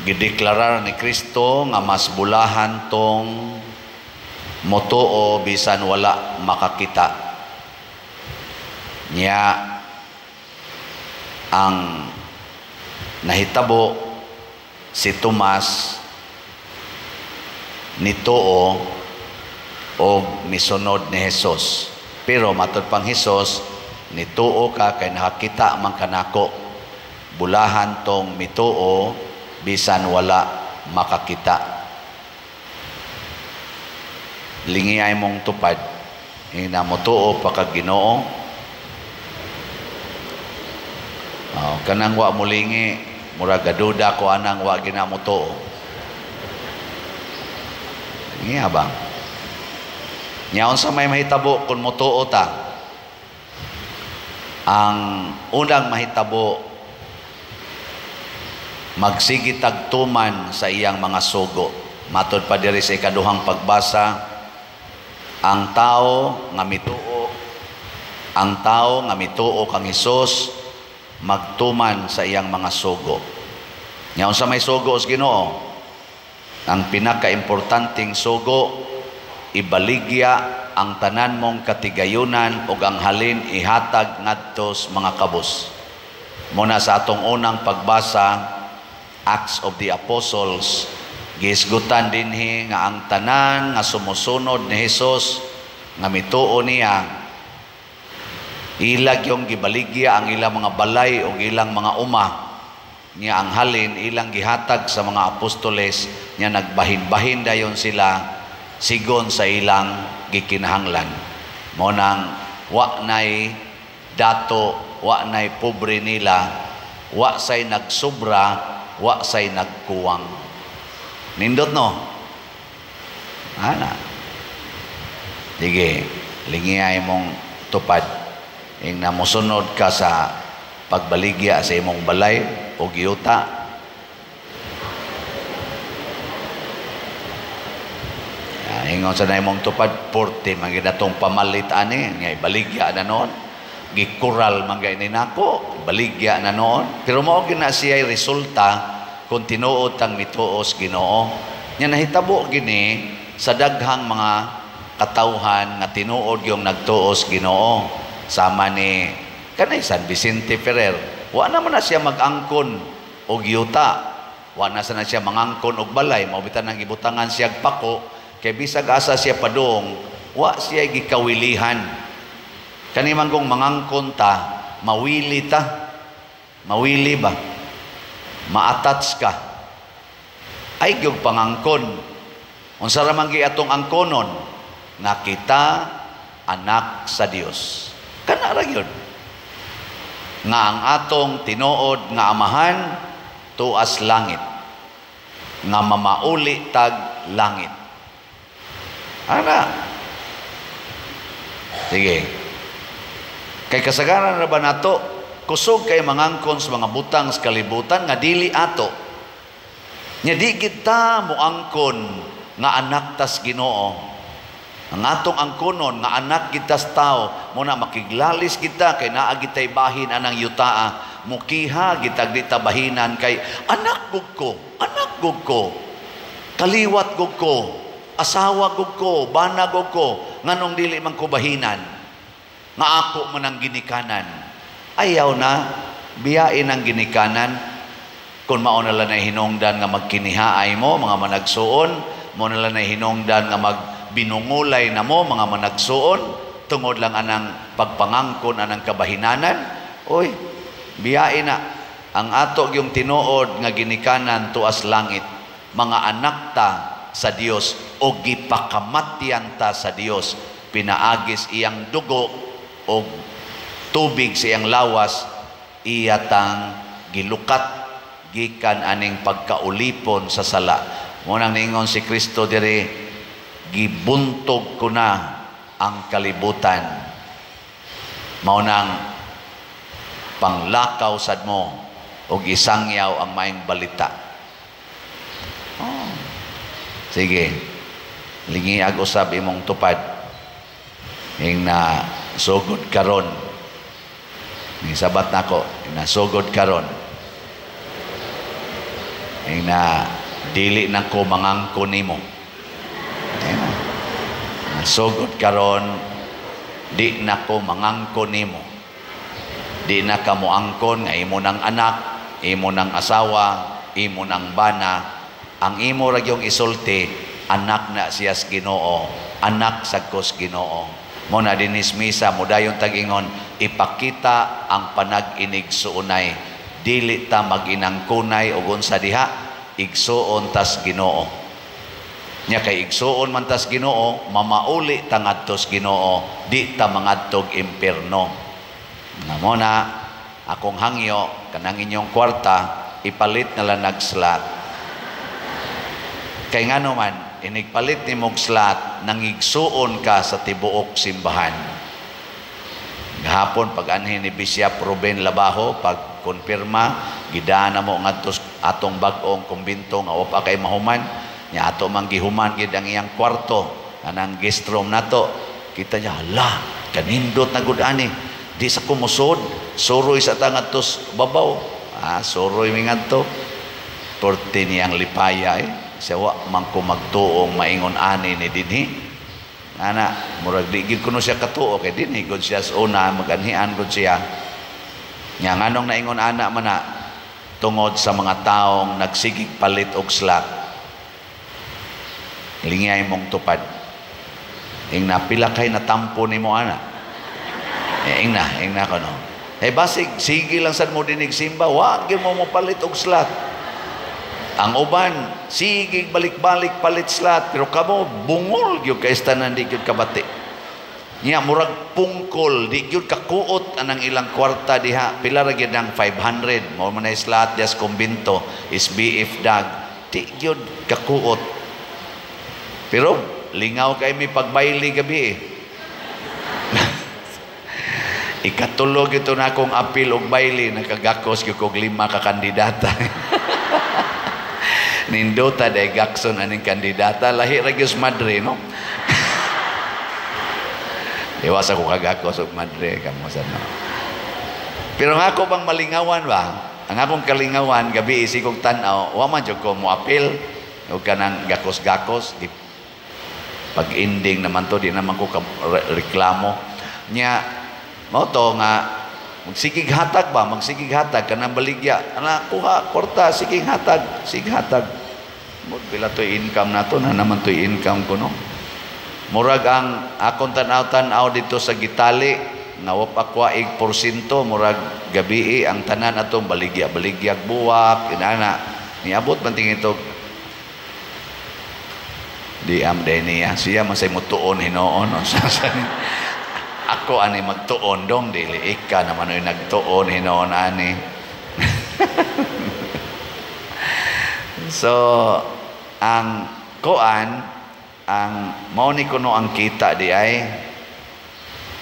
Gideklarar ni Kristo nga mas bulahan tong motuo bisan wala makakita. Nya ang nahitabo, si Tomas nituo og misunod ni Jesus. Pero matud pang Hesus, "Nituo ka kay nakakita man kanako. Bulahan tong mituo bisan wala makakita." Lingiay mong tupad. Ina, motuo pa kag Ginoo? Oh, kanang wa mulingi, murag gaduda ko anang wa gina motuo. Ngiya ba? Nya unsa may mahitabo kung motuo ta? Ang unang mahitabo, magsige tag tuman sa iyang mga sugo. Matod pa diri sa ikaduhang pagbasa, ang tao nga mituo, ang tao nga mituo kang Hesus magtuman sa iyang mga sugo. Nya unsa may sugo sa Ginoo? Ang pinakaimportanteng sugo, ibaligya ang tanan mong katigayunan ug ang halin ihatag ngadto sa mga kabus. Muna sa atong unang pagbasa, Acts of the Apostles, gihisgutan dinhi nga ang tanan nga sumusunod ni Hesus, nga mituo niya, ilag yung gibaligya ang ilang mga balay o ilang mga uma niya, ang halin ilang gihatag sa mga apostoles niya, nagbahin-bahin dayon sila sigon sa ilang gikinahanglan. Mo nang wa nay dato, wa nay pobre nila, wa say nagsubra, wa say nagkuwang. Nindot, no? Ana. Sige, lingiyay mong tupad. Ing namusunod ka sa pagbaligya sa imong balay o giyuta. Ingon sa na imong tupad, porte man gid atong pamalit ani, nga ibaligya na noon. Gikural man gay ni nako, baligya na noon. Pero mao gyud na siya resulta kung tinuod tang mituos Ginoo. Nya nahitabo gini sa daghang mga katawhan nga tinuod yung nagtuos Ginoo. Sama ni kanay San Vicente Ferrer, wa naman na siya mag-angkon og yuta. Wa na sana siya mangangkon og balay, mao bitan nang gibutangan siya og pako kay bisag asa siya padung, wa siya gikawilihan. Kani man kung mangangkon ta, mawili ta. Mawili ba? Ma-attach ka. Ay gyud pangangkon. Unsa ra man gi atong angkonon? Nga kita anak sa Dios. Kana ra gyud. Nga ang atong tinuod nga amahan tuas langit. Nga mamauli tag langit. Ana. Sige. Kay kasagaran ra ba nato, kusog kay mangangkon sa mga butang sa kalibutan nga dili ato. Nya di kita moangkon nga anak tas Ginoo. Ang atong angkonon nga anak kita sa tao, mo na makiglalis kita kay naa gitay bahin anang yutaa, mukiha gitag di ta bahinan kay anak gug ko, anak gug ko, kaliwat gug ko, asawa gug ko, bana gug ko, nganong dili man ko bahinan, nga ako man ang ginikanan. Ayaw na, biyain ang ginikanan. Kung mao na lang ay hinungdan nga magkinihaay mo, mga managsuon, mao na lang ay hinungdan nga magbinungulay na mo, mga managsuon, tungod lang anang pagpangangkon, anang kabahinanan, oy, biyain na. Ang ato yung tinuod nga ginikanan tuas langit, mga anak ta sa Dios o gipakamatyan ta sa Dios, pinaagis iyang dugo o tubig sa iyang lawas, iyatang gilukat gikan aning pagkaulipon sa sala. Munang ningon si Kristo diri, gibuntog ko na ang kalibutan. Mao nang panglakaw sad mo og isangyaw ang maayong balita. Oh. Sige, lingiag usab imong tupad. Ing na sugod karon. Ni sabat nako, nasugod karon. Ing na dili na ko mangangkon nimo. Ayan. Sugod karon, di na ko mangangkon nimo. Di na ka moangkon nga imo ng anak, imo ng asawa, imo ng bana. Ang imo ra gyung isulti, anak na siya sa Ginoo, anak sa kos Ginoo. Mo na dinis misa modayon tag-ingon, ipakita ang panag-inigsuonay. Dili ta mag-inangkunay og unsa diha, igsuon tas Ginoo. Nya kay igsuon man tas Ginoo, mamauli ta ngadtos Ginoo, di ta mangadtog impierno. Nga mo na akong hangyo, kanang inyong kwarta ipalit na lang nag-slot. Kay ngano man, inigpalit nimog slot, nangigsuon ka sa tibuok simbahan. Gahapon pag anhin ni Bishop Ruben Labajo, pag konfirma, gidana mo ngadto atong bag-ong kumbinto nga wa pa kay mahuman. Nya ato man gihuman gid ang iyang kwarto, anang guest room nato. Kita niya, hala, kanindot na gud ani. Di sa kumusod, suroy sa ta ngadto babaw. Ah, suroy mi ngadto. Porte niyang lipaya eh. Siya wa man ko magtuong maingon ani ni dinhi. Ana, murag di gyud kuno siya katuo kay dinhi gud siya sa una, maganhian gud siya. Nya nganong naingon ana man na tungod sa mga taong nagsigig palit og slot. Lingay mong tupad. Ing na pila kay natampo nimo ana. Eh, ing na kono. Eh basig sige lang sad mo dinig simba, wa gyud mo mopalit og slot. Ang uban sige balik-balik palit slot, pero kamo bungol gyud kay tanan, di gyud kabati. Nya murag pungkol, di gyud kakuot anang ilang kwarta diha. Pila ra gyud ang 500 mo man na slot dias kumbinto is BF dag. Di gyud kakuot. Pero lingaw kay mi pagbayli gabi eh. Ikatulog ito na akong apil og bayli, nakagakos gyud kog 5 ka kandidata. Nindota day gakson aning kandidata, lahi ra gyud madre, no. Iwas ako kagakos og madre kamo sa no. Pero ang ako bang malingawan ba? Ang akong kalingawan gabi isig kog tan-aw, wa man jud ko moapil og kanang gakos-gakos di, pag ending naman to, di naman ko reklamo. Nya mao to nga magsigig hatag ba, magsigig hatag kanang baligya, ana kuha kwarta, sige hatag, sige hatag. Mo pila to income nato na naman to income ko, no. Murag ang akong tan-aw-tan-aw dito sa gitali nga wa pa kwaig porsyento, murag gabii ang tanan atong baligya, baligyag buwak inana niabot man tingin ito di am day niya siya man say mutuon hinuon, no? Ako ani magtuon dong, dili ika naman oy nagtuon hinuon ani. So ang kuan, ang mao ni kuno ang kita di ay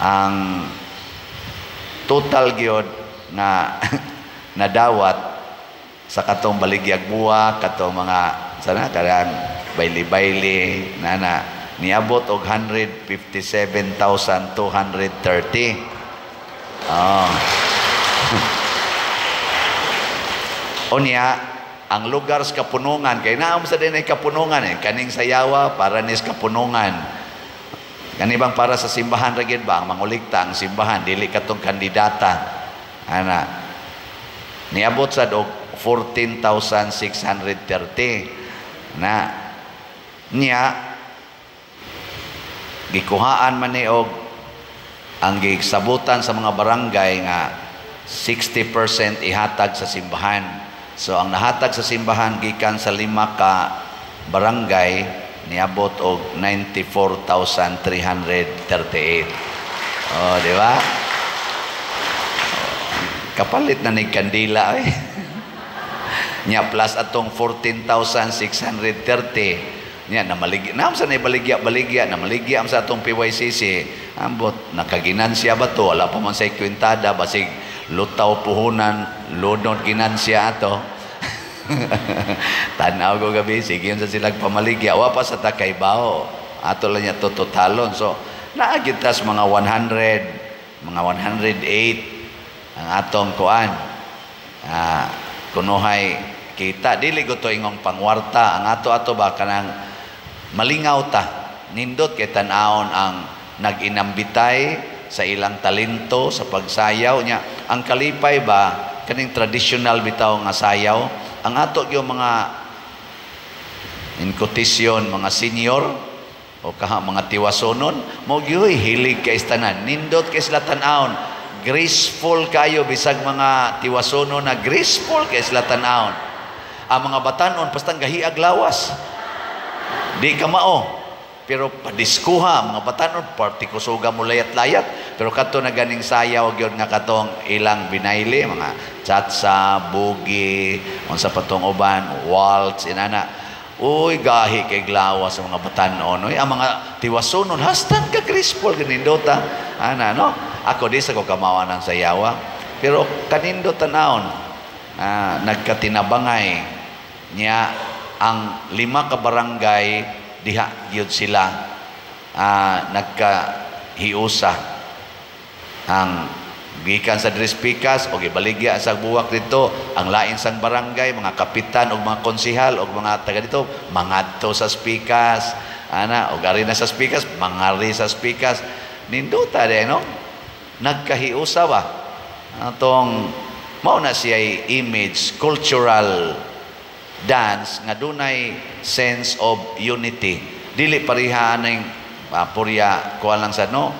ang total gyud nga nadawat sa katong baligyag buwak, katong mga sana karang bayli-bayli nana, niabot og 157,230. Oh. Unya ang lugar sa kapunungan kay naam sa dinay kapunungan eh kaning sayawa para nis kapunungan. Kani bang para sa simbahan ra gyud ba ang mangulikta ang simbahan, dili katong kandidata ana. Niabot sad og 14,630 na. Niya gikuhaan man ni og ang gisabutan sa mga barangay nga 60% ihatag sa simbahan. So ang nahatag sa simbahan gikan sa 5 ka barangay niabot og 94,338. Oh, di ba? Kapalit na ni kandila eh. Nya plus atong 14,630. Nya namaligya naam sa baligya-baligya namaligya sa atong PYCC. Ambot nakaginansya ba to? Wala pa man sa kwintada, basig lutaw puhunan, lunod ginansya ato. Tanaw ko gabi, sige sa silag pamaligya. Wa pa sa takay bao. Ato lang niya to totalon. So, naagitas mga 100, mga 108 ang atong kuan. Kunuhay Kita dili ko to ingong pangwarta ang ato-ato ba kanang malingaw ta. Nindot kay tan-awon ang nag-inambitay sa ilang talento sa pagsayaw niya. Ang kalipay ba kaning traditional bitaw nga sayaw, ang ato gyud mga in quotation mga senior o kaha mga tiwasonon mo gyud hilig kay tanan, nindot kay sila tan-awon, graceful kayo bisag mga tiwasonon na graceful kay sila tan-awon. Ang mga batanon pastang gahiag lawas, di ka mao. Pero padiskuha mga batanon party kusuga mo layat-layat, pero kadto na ganing sayaw gyud nga katong ilang binayle mga tsatsa, boogie, unsa pa tong uban, waltz inana. Uy, gahi kay glawa sa mga batanon. Uy, ang mga tiwasonon hastan ka graceful ganindota ana no. Ako di sa ko kamawa ng sayawa, pero kanindo tanawon nagkatinabangay niya ang 5 ka barangay diha gyud sila nagkahiusa. Ang gikan sa Tres Picas o gibaligya sa buwak dito ang lain sang barangay, mga kapitan og mga konsehal og mga taga dito mangadto sa Spikas ana, og ari na sa Spikas mangari sa Spikas. Nindota de no, nagkahiusa ba atong mao na siya image cultural dance nga dunay sense of unity. Dili pareha ning purya kuan lang sa no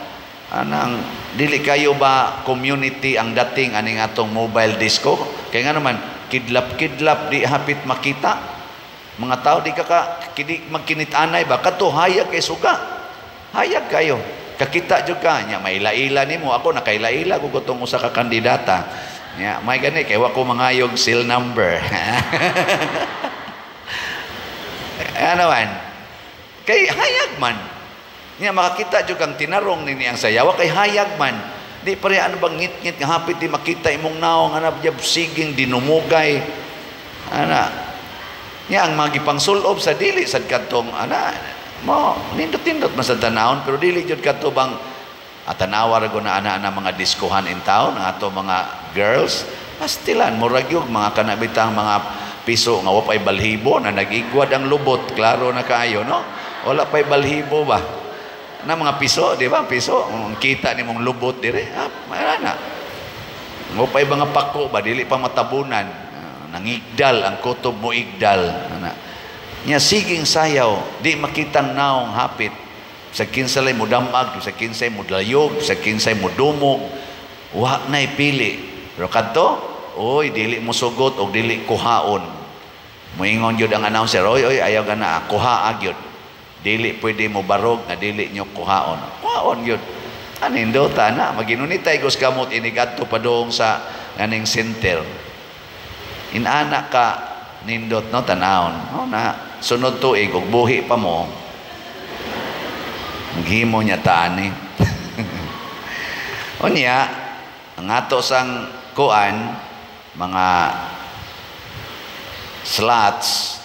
anang dili kayo ba community ang dating aning atong mobile disco kay nga naman kidlap-kidlap di hapit makita mga tao di ka kidi magkinit-anay ba kadto hayag kay suga, hayag kayo kakita jud ka nya maila-ila nimo. Ako nakaila-ila ko gutong usa ka kandidata nya may gani kay wa ko mangayog seal number. Ano man kay hayag man niya makakita jud kang tinarong nini ang sayawa kay hayag man. Di pare ano bang ngit-ngit nga hapit di makita imong naong ana jab siging dinumugay ana niya ang magipangsulob sa dili sad kadtong ana mo nindot-nindot man sa tanawon, pero dili jud kadto bang atanawa ra gud na ana mga diskohan in town ang ato mga girls pastilan murag yug mga kanabitang mga piso nga wa pay balhibo na nag-igwad ang lubot, klaro na kaayo no, wala pay balhibo ba na mga piso, di ba? Piso, kita ni mong lubot dire, ana. Mo pay mga pako ba dili pa matabunan, nangigdal ang kutob mo igdal ana. Nya siging sayaw, di makitang naong hapit. Sa kinsay mo damag, sa kinsay mo layog, sa kinsay mo dumog, wa nay pili. Pero kadto, oy dili mo sugot og dili kuhaon. Moingon gyud ang announcer, oy oy ayaw gana kuhaa gyud. Dili pwede mo barog nga dili nyo kuhaon. Kuhaon gyud. Anindota na maginunitay gus kamot inigadto padung sa aning center. Inana ka nindot no tanawon. No na sunod tuig og buhi pa mo. Maghimo niya taani. Unya ang ato sang kuan mga slots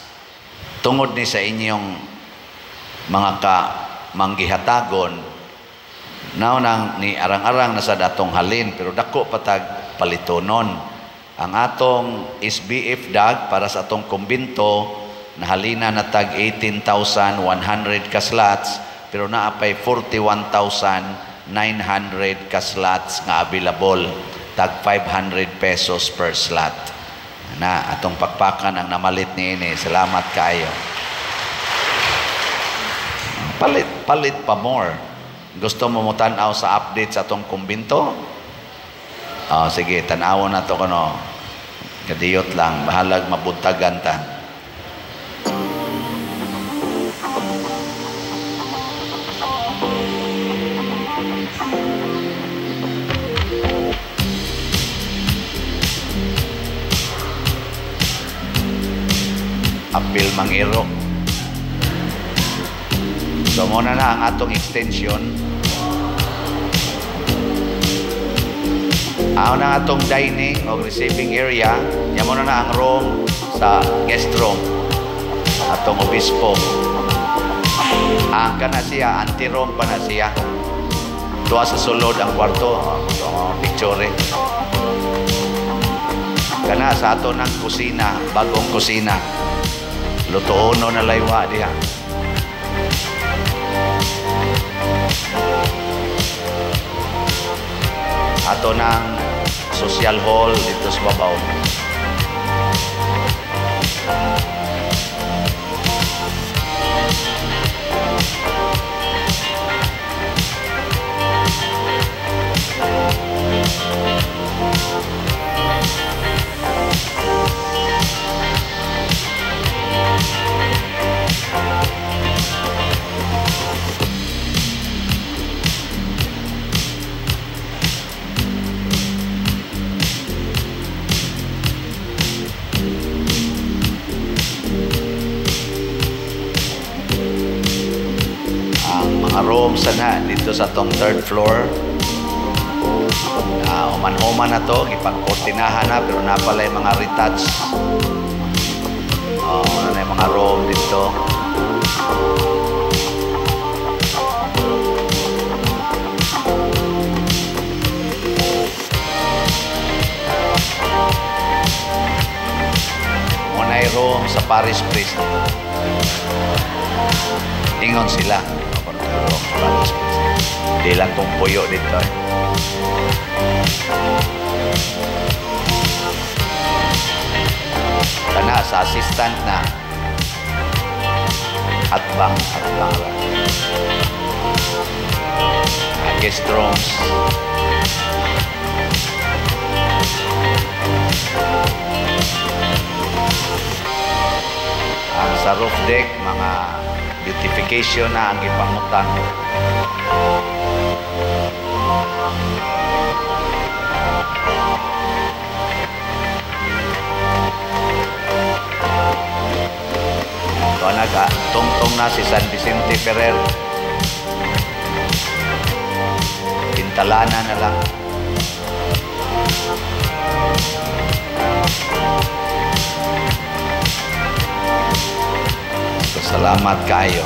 tungod ni sa inyong mga ka manggihatagon nao nang ni arang-arang na sa datong halin pero dako patag palitonon ang atong SBF dag para sa atong kumbinto nahalina na tag 18,100 ka slots pero naa pay 41,900 ka slots nga available tag 500 pesos per slot na atong pakpakan ang namalit niini. Salamat kaayo. Palit, palit pa more. Gusto mo mo tan-aw sa update sa atong kumbinto? Oh, sige, tan-awon na to kuno. Kadiyot lang, bahalag mabuntagan ta. Apil mangiro. So muna na ang atong extension. Aw na atong dining o receiving area. Yan muna na ang room sa guest room. Atong obispo. Ang kana siya, anti-room pa na siya. Tuwa sa sulod ang kwarto. Itong picture. Kana sa ato ng kusina, bagong kusina. Lutuono na laywa diha. Ato ng social hall dito sa babaw. Rooms na dito sa tong third floor. Human-human na to, gipagkortinahan na, pero napalay mga retouch. Ano na yung mga room dito. Muna'y room sa parish priest. Ingon sila. Di lang kong puyo dito. Eh. Kana sa assistant na atbang ra. Guest rooms. Ang sa roof deck, mga beautification na ang ipangutang. Ito na tungtong na si San Vicente Ferrer. Pintalana na lang. So, salamat kayo.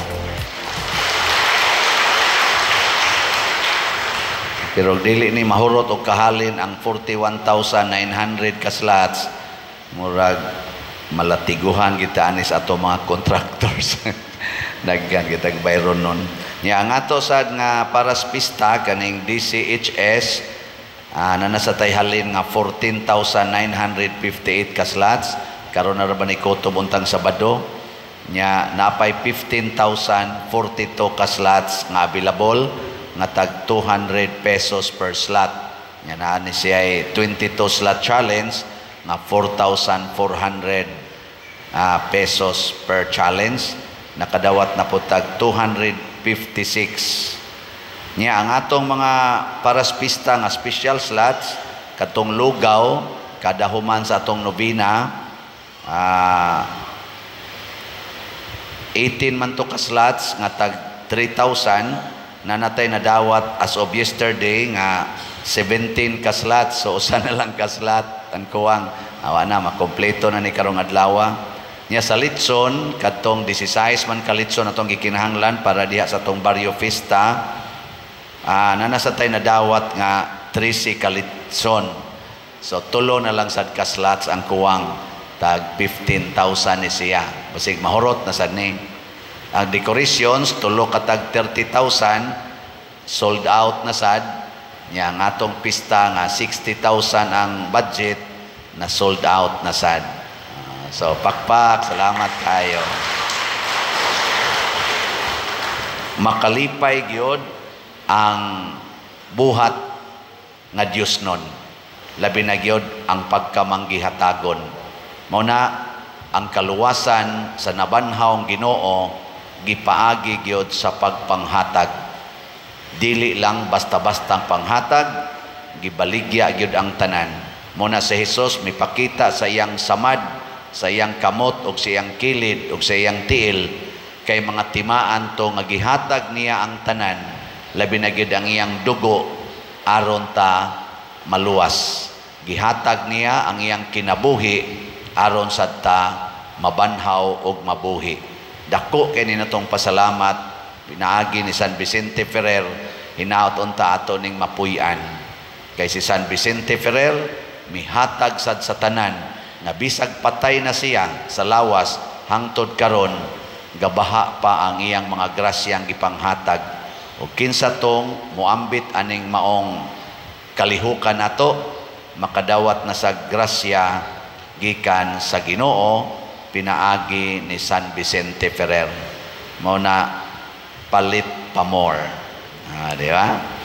Pero dili ni mahurot og kahalin ang 41,900 ka slots, murag malatiguhan kita anis ato mga contractors. Daghan kitag bayron nun. Nya ang ato sad nga para sa pista kaning DCHS na nasa tay halin nga 14,958 ka slots karon na ra ba ni Koto buntang Sabado. Nya napay 15,042 ka slots nga available nga tag 200 pesos per slot. Nya naa ni siya 22 slot challenge nga 4,400 pesos per challenge. Nakadawat na po tag 256. Nya ang atong mga paraspista nga special slots katong lugaw kada human sa atong nobina, 18 man to ka slots nga tag 3,000 na natay nadawat as of yesterday nga 17 ka slots. So usa na lang ka slot ang kuwang. Awa na makompleto na ni karong adlaw. Nya sa litson kadtong 16 man ka litson atong gikinahanglan para diha sa atong barrio fiesta, na nasa tay nadawat nga 13 ka litson. So tulo na lang sad ka slots ang kuwang, tag 15,000 ni siya. Basig mahurot na sad ni. Ang decorations tulo ka tag 30,000, sold out na sad. Nya ang atong pista nga 60,000 ang budget na sold out na sad. So pakpak, salamat kayo. Makalipay gyud ang buhat nga Dios nun. Labi na gyud ang pagkamanggihatagon. Mao na ang kaluwasan sa nabanhawng Ginoo gipaagi gyud sa pagpanghatag. Dili lang basta-bastang panghatag, gibaligya gyud ang tanan. Mao na si Jesus mipakita sa iyang samad, sa iyang kamot ug sa iyang kilid ug sa iyang tiil kay mga timaan to nga gihatag niya ang tanan, labi na gyud ang iyang dugo aron ta maluwas. Gihatag niya ang iyang kinabuhi aron sad ta mabanhaw og mabuhi. Dako kay ni natong pasalamat pinaagi ni San Vicente Ferrer, hinaot unta ato ning mapuy-an. Kay si San Vicente Ferrer mihatag sad sa tanan nga bisag patay na siya sa lawas, hangtod karon gabaha pa ang iyang mga grasyang gipanghatag. O kinsa tong muambit aning maong kalihukan nato, makadawat na sa grasya gikan sa Ginoo pinaagi ni San Vicente Ferrer. Mao na, palit pa more. Ah, di ba?